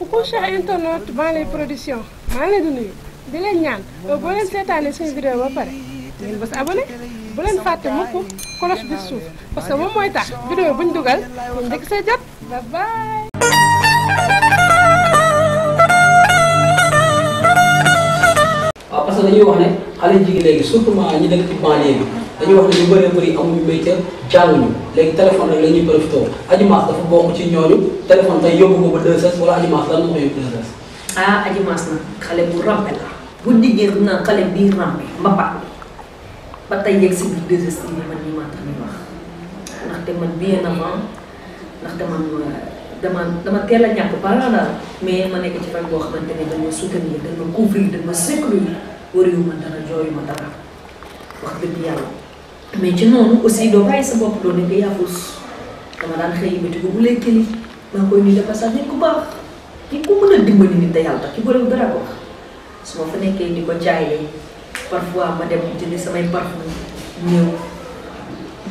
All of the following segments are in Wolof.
coucou cher internaute Banlieue Production maa ngi leen di nuyu di leen ñaan boo leen seetaanee suñu vidéo ba pare ngeen bës abonné bu leen fàtte mukk cloche bi suuf parce que moom mooy tax vidéo buñ dugal ngeen njëkk see jot bye bye. waaw parce que dañuy wax ne xale jigéen léegi surtout ñi dëkk ci banlieue bi dañuy wax ne ñu bëree bëri amuñu métier jànguñu léegi téléphone rek la ñuy profité Adji Mass dafa bokk ci ñooñu téléphone tey yóbbu ko ba 2S wala Adji Mass lan moo ko yóbbu 2S. ah Adji Mass nag xale bu rampe la bu diggee naan xale bii rampe mbapat ba tey yegg si biir 2S yi man nii maa tax ñu wax ndaxte man bien avant ndaxte man dama teel a ñàkk parent daal mais ma nekk ci fan boo xamante ne dañ ma soutenir dañ ma couvrir dañ ma sécuriser wariwu ma dara jooyu ma dara wax dëgg yàlla mais ci noonu aussi doo bàyyi sa bopp doo nekk yaafus dama daan xëy métti bu lay këli maa koy nuyu de passage nit ku baax ki ku mën a dimbali nit te yàlla tax ki bëriwul dara ko su ma fa nekkee di ko jaayee parfois ma dem jëndi samay parfum ñëw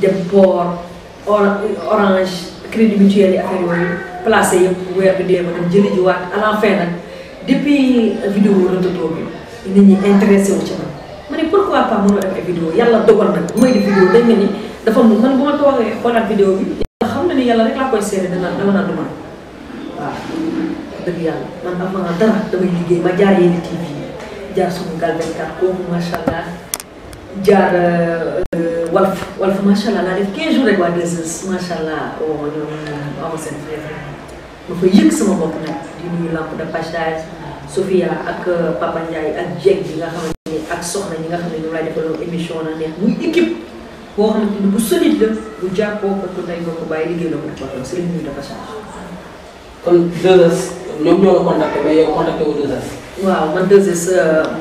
dem port orange crédit mutuel yi affaire yooyu placé yëpp weer bi dee ma dem jëli ji waat à la fin nag depuis vidéo Rototo bi nit ñi intéressé wu ci man ma ne pourquoi pas mënoo def ay vidéo yàlla dogal nag bu may def vidéo dañ mel ni dafa man bu ma toogee xoolaat vidéo bi yàlla xam na ni yàlla rek laa koy seede dama naan du man waaw dëgg yàlla man avant dara damay liggéey ma jaar Yelli TV jaar Sunugal 24 kooku macha allah jaar Walf macha allah laa def 15 jours rek waa 2S macha allah ñoom ama seen frère ma fa yëg sama bopp nag di nuyu lampe de page Sophia ak Papa Ndiaye ak Dieng bi nga xamante ni ak soxna ñi nga xam ne ñoom laay defaloo émission na neex muy équipe boo xamante ni bu solide la bu jàppoo parce que tey boo ko bàyyi liggéey la ko def waxtaan c'est nuyu de passage. kon 2S ñoom ñoo la contacté mais yow contacté wu 2S. waaw man 2S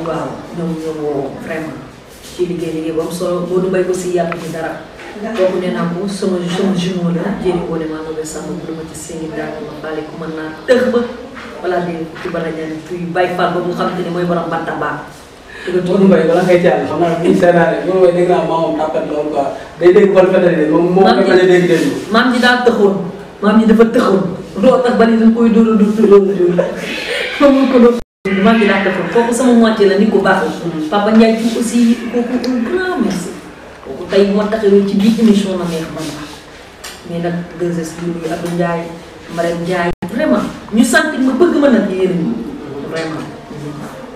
waaw ñoom ñoo vraiment ci liggéey ba am solo boo du mbay ko si yàq ci dara. kooku nee naa ko sama jumeau la jéem a wane maa ngi sàmm bu ma ci séngi daal ma baale ko mën naa tëx ba wala dégg ci bala ñaan tuy bàyyi faal ba mu xam te ne mooy borom bantamba. Modou Mbaye bala ngay jàll xam naa ni seetaane Modou Mbaye dégg naa maamam tàppat loolu quoi day dégg bal fetale moom moo koy bañ a dégg dégg maam ji daa tëxoon maam ji dafa tëxoon loolu tax bali dañ koy dóor moom ko doon maam ji daa tëxoon kooku sama moitié la nit ko baax la Papa Ndiaye fi aussi kooku un grand merci kooku tey moo taxawee ci biir émission na neex man la mais nag 2S bi nuyu Abdou Ndiaye Marème Ndiaye vraiment ñu sant ma bëgg ma nag yéen vraiment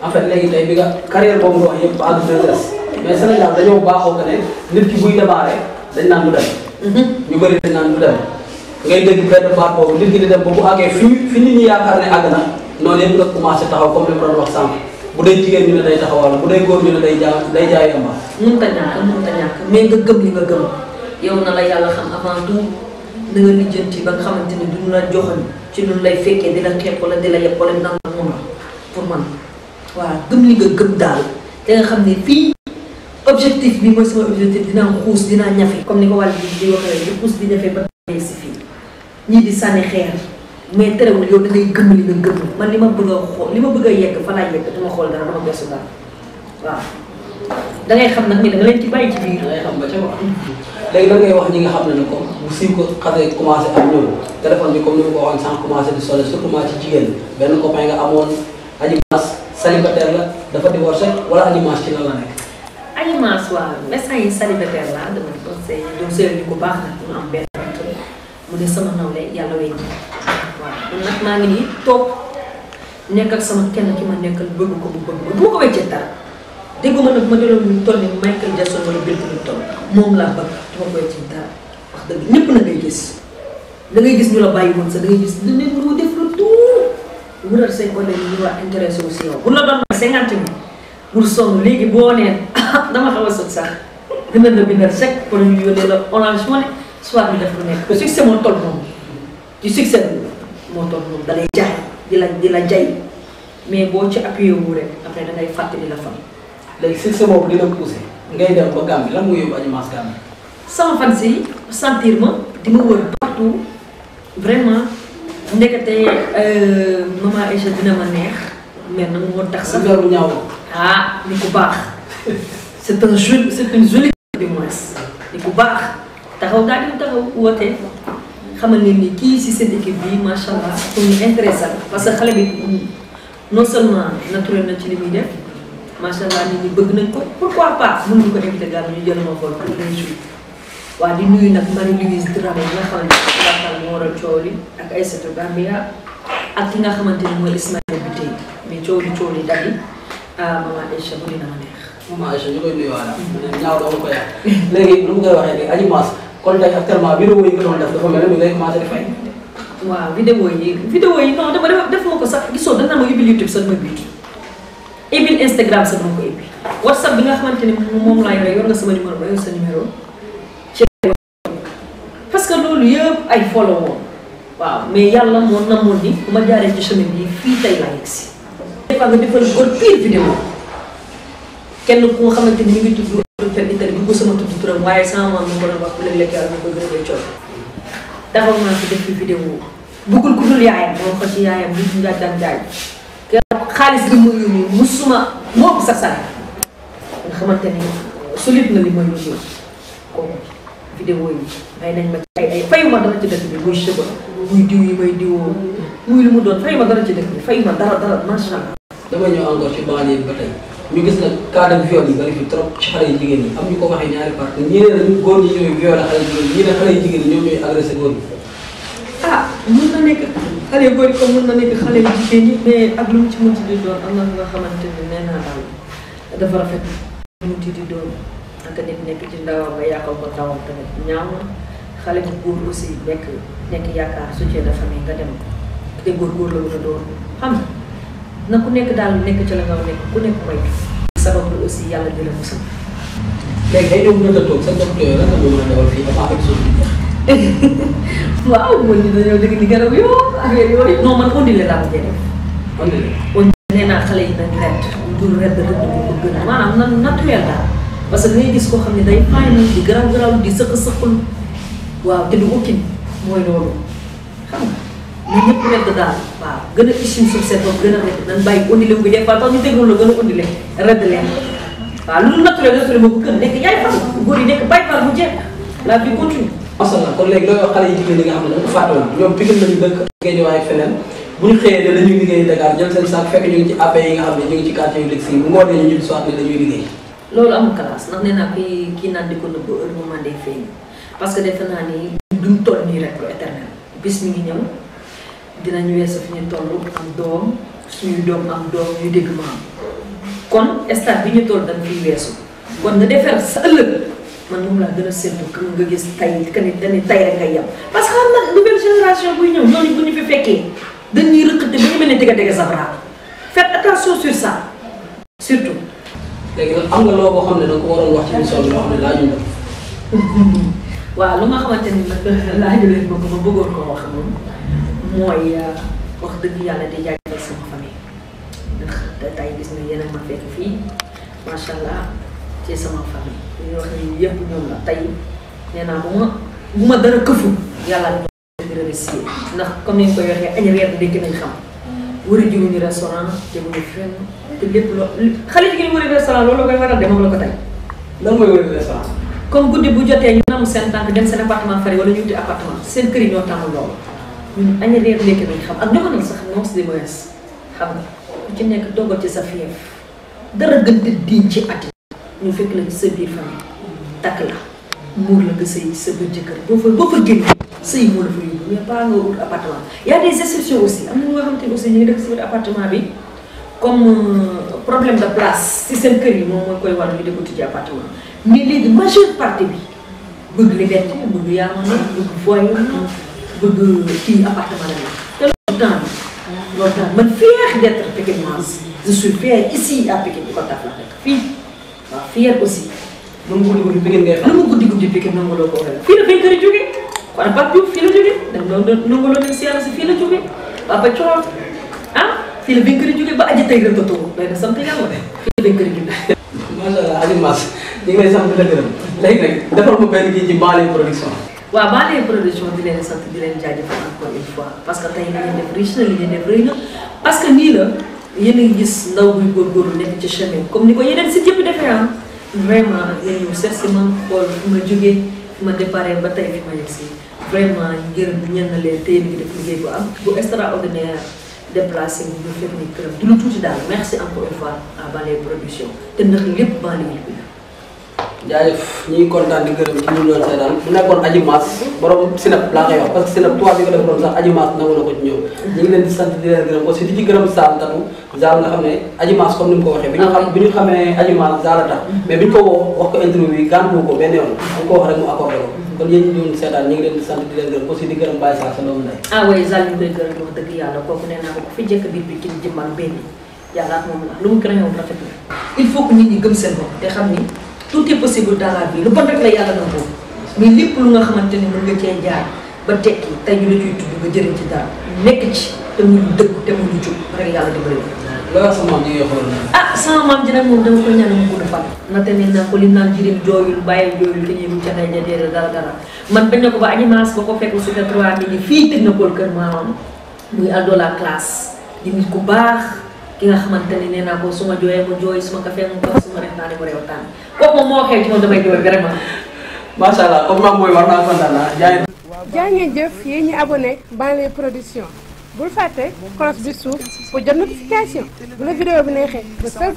en fait léegi tey bi nga carrière boobu nga wax yëpp ba àgg 2S mais Sénégal dañoo baaxoo que ne nit ki buy démarré dañ naan du dem. ñu bëri dañ naan du dem ngay dégg benn baat boobu nit ki di dem ba bu àggee fi nit ñi yaakaar ne àgg na noonu yëpp nga commencé taxaw comme li ma doon wax sànq bu dee jigéen ñu ne day taxawal bu dee góor ñu ne day jaay yamba. mënut a ñàkk mais nga gëm li nga gëm yow na la yàlla xam avant tout na nga lijjanti ba nga xamante ni duñu la joxoon ci lu lay fekkee di la xeeb wala di la yeb wala naan la moom pour man. waaw gëm li nga gëm daal te nga xam ne fii objectif bi mooy sama objectif dinaa xuus dinaa ñafe comme ni ko wàll bi di waxee di xuus di ñafe ba tey si fii ñii di sànni xeer mais terewul yow da ngay gëm li nga gëm man li ma bëgg a xool li ma bëgg a yegg fa laa yegg dama xool dara dama gëstu dara waaw da ngay xam nag ni da nga leen ci bàyyi ci biir. da ngay xam ba ca wax. léegi da ngay wax ñi nga xam ne comme bu siiw ko xasee commencé ak ñoom téléphone bi comme ni ma ko waxoon sànq commencé di solo surtout ci jigéen benn copain nga amoon Adji Mass célibataire la dafa divorcé wala Adji Mass ci lan la nekk. Adji Mass waaw instant yi célibataire la dama conseillé doon sëy ñu ko baax nag mu am benn mu ne sama nawle yàlla wey ji waaw kon nag maa ngi nii toog nekk ak sama kenn ki ma nekkal bëgg ko bu bëgg ma du ma ko weccee dara déggu ma nag ma delloo ñu toll ni Michael Jackson wala Bill Clinton moom laa bëgg du ma ko weccee dara wax dëgg ñëpp na ngay gis da ngay gis ñu la bàyyi woon sax da ngay gis lu ne lu def lu tout wutal say collègues yi ñu war a intéressé aussi yow bu la doon 50 000 pour sonn léegi boo neen dama xaw a sot sax dina la bindal chèque pour ñu yónnee la Orange Money soit ñu def lu nekk te succès moo toll moom ci succès moo toll moom da lay jaay di la jay mais boo ci appuyé wu rek après da ngay fàtte di la fan. léegi succès boobu dina poussé ngay dem ba Gambie lan moo yóbbu Adji Mass Gambie. sama fan si sentir ma di ma wër partout vraiment. ndekete maman Aïcha dina ma neex mais nag moo tax sax lu ñaaw ah ni ku baax c'est une jolie du moins ni ku baax taxaw daal di taxaw woote xamal ne ni kii si seen équipe bi macha allah pour ñu intéressé parce que xale bi non seulement naturel na ci li muy def macha allah nit ñi bëgg nañ ko pourquoi pas mënuñu ko invité gàll ñu jël ma xool pour les jours. waa di nuyu nag Marie-Louise Dramé nga xamante ne moo waral coow li ak Aïssatou Gambia ak ki nga xamante ni mooy Ismaïla bi tey mais coow li dal yi maman Aïcha bu dina ma neex. maman Aïcha ñu koy nuyuwaale. ñaaw dama ko yàq. léegi lu mu koy waxee léegi Adji Mass kon tey actuellement vidéo yi nga doon def dafa mel ni ngay commencé di fay. waaw vidéo yi non dama def ma ko sax gisoo dana ma ubbil YouTube sax ma biir ubbil Instagram sax dama ko ubbi WhatsApp bi nga xamante ni moom laay rey yor nga sama numéro ba yor sa numéro. parce que loolu yëpp ay follow woon waaw mais yàlla moo namoon ni bu ma jaaree ci chemin bi fii tey laa yegg si. des fois nga defal góor pire vidéo kenn ku nga xamante ni ñu ngi tudd per itali bu ko sama tudd turam waaye sama maam mu ko doon wax bu leen lekk yàlla ñu ko gën a lay coono taxaw naa fi def fi vidéo bëggul ku dul yaayam moo ko ci yaayam bi ñu daan jaay xaalis bi muy yónni musuma moo ko sax nga xamante ni solide na li mooy yónni kooku vidéo yi may nañ ma ay fayuma dara ci dëkk bi muy cheveux muy diw yi may diwoo muy lu mu doon fayuma dara ci dëkk bi fayuma dara macha allah. dama ñëw encore ci banlieue bi ba tey ñu gis nag cas de viol yi bari fi trop ci xale yu jigéen ñi am ñu ko waxee ñaari part ñii ne nañu góor ñi ñooy violé xale jigéen ñii ne xale yu jigéen ñi ñoom ñooy agressé góor ñi. ah mun na nekk xale yu góor yi comme mun na nekk xale yu jigéen ñi mais ak lu mu ci mën ci di doon am na nga xamante ne nee naa daal dafa rafet mu ci di doon ak nit nekk ci ndawam nga yàqal ko ndawam tamit ñaaw na xale bu góor aussi nekk yaakaar soutien de famille nga dem te góor la mën a doon xam nga na ku nekk daal nekk ci la nga nekk ku nekk moytu sabablu aussi yàlla di la musal. léegi day ñëw mën a toog sa bopp yooyu lan la ñu mën a defal fii avant épisode bi waaw man ñu dañoo dégg ni garab yoo affaire yooyu non man ondile laa mujjee def. ondile nee naa xale yi nañ redd dul redd redd bu gën a maanaam nan naturel daal parce que ngay gis koo xam ne day fay na di garaaw di sëq-sëqul waaw te du okkin mooy loolu xam nga ñun ñëpp redd daal waaw gën a issues sur seen bopp gën a redd nañ bàyyi ondile bu des fois tax ñu déglu la gën a ondile redd leen waaw lu naturel moo ko gën nekk yaay fan góor yi nekk bàyyi fan mu jeex la vie continue. macha allah kon léegi looy wax xale yi jigéen ñi nga xam ne dañu ko fàttewoon ñoom Pikine lañu dëkk Guédiawaye ak feneen bu ñu xëyee ne dañuy liggéey Dakar jël seen saak fekk ñu ngi ci AP yi nga xam ne ñu ngi ci quartier yu dëkk si bu ngoonee ñu ñibbi soit ne dañuy liggéey. loolu amul classe ndax nee naa kii naan di ko nëbb heure moment day feeñ parce que defe naa ni duñ toll nii rek lu éternel bis mi ngi ñëw dinañu weesu fi ñu toll am doom suñuy doom am doom ñu dégg maam kon stade bi ñu toll dañ fiy weesu kon nga defar sa ëllëg man moom laa gën a séntu que nga gis tay que ni dañuy tay rek ngay yem parce que xam nga nouvelle génération buy ñëw ñooñu bu ñu fi fekkee dañuy rëkkate ba ñu mel ne dégg sa bras faites attention sur ça surtout. léegi nag am nga loo boo xam ne da nga ko waroon wax ci émission bi loo xam ne laaju la. waaw lu nga xamante ni nag laaju leen ma ko ma bëggoon koo wax moom mooy wax dëgg yàlla di jaajëfal sama famille ndax tey gis nga yéen a ma fekk fii macha allah ci sama famille li ñuy wax ni yëpp ñoom la tey nee naa bu ma dara këfu yàlla ñu remercier ndax comme ni ñu koy waxee añ reer ndekki nañ xam war a jiwuñu restaurant te bu ñu fenn te lépp loo xale jigéen wari restaurant loolu la koy waral de moom la ko tey. lan mooy wari restaurant. comme guddi bu jotee ñu namu seen tànk dem seen appartement fari wala ñu wuti appartement seen kër yi ñoo tàmm loolu ñun añ reer ndekki nañ xam ak ñoo sax non c'est des xam nga ku ci nekk dogal ci sa fief dara gën di diñ ci at ñu fekk la ci sa biir famille takk la muur la nga sëy sa biir jëkkër boo fa génn sëy moo la fa yóbbu mais pas nga wut appartement y a des exceptions aussi am na ñu nga xamante ne aussi ñu ngi dëkk si biir appartement bi comme problème de place si seen kër yi moom mooy koy war ñu di ko tijji appartement mais léegi majeure partie bi bëgg liberté bëgg yaamane bëgg foyer bëgg kii appartement la te loolu temps man fier d'être Pikinoise je suis fier ici à Pikine di ko taf la rek fii waaw fier aussi. lu mu guddi guddi Pikine ngay xam. lu mu guddi guddi Pikine nangu loo ko waxee fii la Baykary jógee kon Pape Diouf fii la jógee dem loolu nangu loo nekk si yàlla si fii la jógee Papa Thion fii la Baykary jógee ba aji tey rek nga toog doy na sant yàlla fii la Baykary jógee. macha allah Adji Mass ñu ngi lay sant di la gërëm léegi nag defal ma benn kii ci Banlieue Production. waaw Banlieue Production di leen sant di leen jaajëfal encore une fois parce que tey li ngeen def riche na li ngeen def rëy na parce que nii la yéen a ngi gis ndaw buy góorgóorlu nekk ci chemin comme ni ko yeneen si yëpp defee vraiment yéen ñëw seet si man xool fi ma jógee fi ma déparé ba tey fi ma yegg si vraiment ngërëm ñen na leen téye ngi def liggéey bu am bu extraordinaire déplacé bu ñu fekk ni këram du lu tuuti daal merci encore une fois à Bale Production te ndax lépp Bale bi la. jaajëf ñi ngi kontaan di gërëm ci ñu doon seetaan bu nekkoon Adji Mass borom Sinap laa koy wax parce que Sinap tubaab bi nga defaroon sax Adji Mass nangu na ko ci ñëw ñu ngi leen di sant di leen gërëm aussi di ci gërëm Sall Tatu Zal nga xam ne Adji Mass comme ni mu ko waxee bi ñu xamee Adji Mass Zal tax mais bi ñu ko woo wax ko interview bi gàntu ko benn yoon dañ ko wax rek mu accordé ko kon yéen ñi doon seetaan ñu ngi leen di sant di leen gërëm aussi di gërëm Baye Sall sa doomu ndey ah oui Zal ñu koy gërëm wax dëgg yàlla kooku nee naa ko fi jëkk biir bi ci jëmbal benn yàlla ak moom la lu mu créé woon rafet il faut que nit ñi gëm seen bopp te xam ni tout est possible dans la vie lu bon rek la yàlla na boobu mais lépp lu nga xamante ni mën nga cee jaar ba tekki tey ñu la ciy tudd nga jëriñ ci dara nekk ci te mu dëgg te mu jub rek yàlla dimbali loolu sa maam ñi ngi xool ah sama maam ji nag moom dama ko ñaan mu gudd fan na te ne naa ko li naan jirim jooyul bàyyi jooyul te ñëwul ca day jadee dara man bañ na ko ba Adji Mass ba ko fekk si te 3 mille fii tëj na kool kër maamam muy Aldo la classe di nit ku baax ki nga xamante ni nee naa ko suma jooyee mu jooy suma café mu baax suma reetaane mu reetaan kooku moom moo xew ci moom damay jooy vraiment macha allah comme maam mooy war naa kontaan naa jaa ngeen jëf yéen ñi abonné Bale Production bul fàtte cloche bi suuf pour jot notification bu la vidéo bi neexee ba